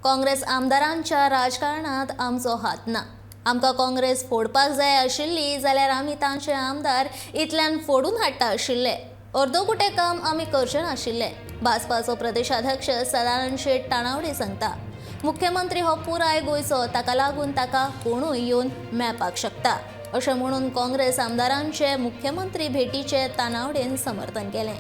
काँग्रेस आमदारांच्या राजकारणात आमचो हात ना. आमकां काँग्रेस फोडपाक जाय आशिल्ली जाल्यार आमी तांचे आमदार इतल्यान फोडून हाडटा आशिल्ले. अर्दकुटें काम आमी करचे नाशिल्ले. भाजपाचो प्रदेशाध्यक्ष सदानंद शेट तानावडे सांगता, मुख्यमंत्री हो पुराय गोंयचो, ताका लागून ताका कोणूय येवन मेळपाक शकता, अशें म्हणून काँग्रेस आमदारांचे मुख्यमंत्री भेटीचे तानावडेन समर्थन केलें.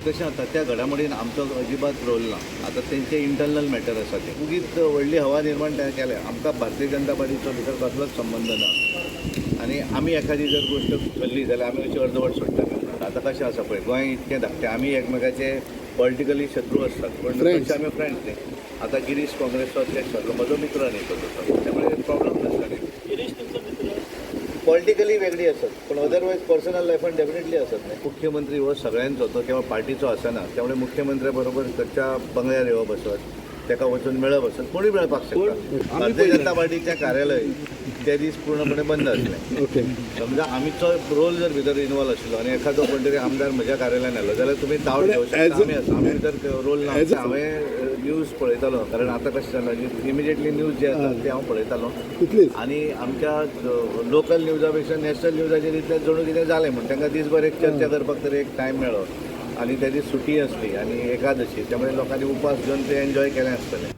कशें आतां त्या घडामोडीन आमचो अजिबात रोल ना. आतां तेंचे इंटरनल मॅटर आसा ते. उगीच व्हडली हवा निर्माण तेणें केल्या. आमकां भारतीय जनता पार्टीचो भितर कसलोच संबंद ना आनी आमी एखादी जर गोश्ट चल्ली जाल्यार आमी अशी अर्दवट सोडटा. आतां कशें आसा पळय, गोंय इतकें धाकटें, आमी एकमेकाचे पॉलिटिकली शत्रू आसतात, पूण तशे आमी फ्रेंड्स न्ही. आतां गिरीश काँग्रेसचो अध्यक्ष जाल्लो, म्हजो मित्र न्ही तो तसो, त्यामुळे प्रॉब्लम नासता न्ही. पॉलिटिकली वेगळी आसत पण अदरवायज पर्सनल लायफान डेफिनेटली आसत न्ही. मुख्यमंत्री हो सगळ्यांचो, तो केवळ पार्टीचो आसना. त्यामुळे मुख्यमंत्र्या बरोबर घरच्या बंगल्यार येवप आसत, ताका वचून मेळप आसत, कोणूय मेळपाक शकता. भारतीय जनता पार्टीचें कार्यालय ते दीस पूर्णपणे बंद आसलें. समजा आमचो रोल जर भितर इन्वॉल्व आशिल्लो आनी एखादो कोण तरी आमदार म्हज्या कार्यालयान आयलो जाल्यार तुमी तावड घेवं शकता. आमी आसा, आमी भितर रोल ना. हांवें न्यूज पळयतालो, कारण आतां कशें जालां, इमिजिएटली न्यूज जे आसा ते हांव पळयतालो आनी आमच्या लोकल न्यूजा पेक्षा नॅशनल न्यूजाचेर इतलें जणू कितें जालें म्हूण तांकां दीसभर एक चर्चा करपाक तरी एक टायम मेळ्ळो आनी त्या दीस सुटी आसली आनी एकादशी, त्यामुळे लोकांनी उपास घेवन ते एन्जॉय केलें आसतलें.